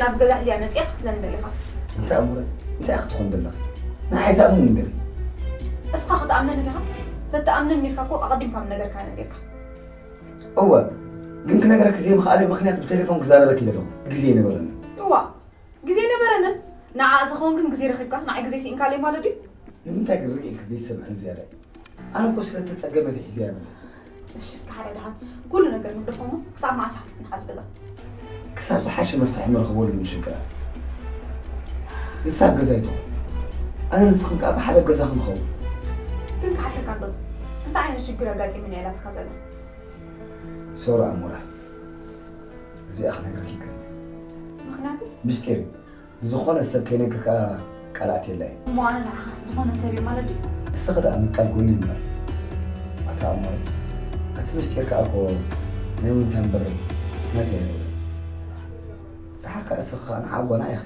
ናብዚ ገዛ ሒዝያ መፅያ ክትለኒ ደሊኻ? እንታይ እሞ እንታይ ክትኾን ደለኻ? ንዓይ ትኣምንኒ እንዲኺ? እስኻ ክትኣምነኒ ዲኻ? ተትኣምነኒ ኔርካ እኮ ኣቐዲምካ ምነገርካኒ ኔርካ። እወ፣ ግን ክነግረኪ ዘይምኽኣለይ ምኽንያት ብቴሌፎን ክዛረበኪ ደለኹ ግዜ ኣይነበረንን። እዋ፣ ግዜ ኣይነበረንን? ንዓ ዝኸውን ግን ግዜ ረኺብካ ንዓይ ግዜ ስኢንካለይ ማለት ድዩ? ንምንታይ ግን ርግእ ኢልኪ ዘይትሰምዕኒ ዝያዳ? ኣነ እኮ ስለ እተጸገመት እየ ሒዘያ መጸ። እሺ እስከ ሓደ ደሓን ኩሉ ነገር ንግደፎ እሞ ክሳብ መዓስ ክትጽንሕ ኣብዚ ገዛ? ክሳብ ዝሓሸ መፍትሒ ንረኽበሉ ንሽግራ። ንሳ ኣብ ገዛይ ትኹን። ኣነ ንስኽን ከኣ ብሓደ ኣብ ገዛ ክንኸውን። ግን ክሓተካ እንዶ እንታይ ዓይነት ሽግር ኣጋጢሙኒ እያ ኢላትካ ዘላ? ሶሪ ኣሞራ። እዚኣ ክነግረኪ ይግባእ። ምኽንያቱ? ምስጢር እዩ። ዝኾነ ሰብ ከይነግር ከኣ ቃል ኣትየላ እየ። እሞ ኣነ ንዓኻስ ዝኾነ ሰብ እየ ማለት ድዩ? እስኺ ደኣ ምቃል ጎኒ እምበር። ኣታ ኣሞራ፣ እቲ ምስጢር ከኣ እኮ ናይ ምንታይ እምበር ናተይ ኣይነበረን። ደሓር ከኣ እስኺ ከኣ ንዓ ጓና ኢኺ።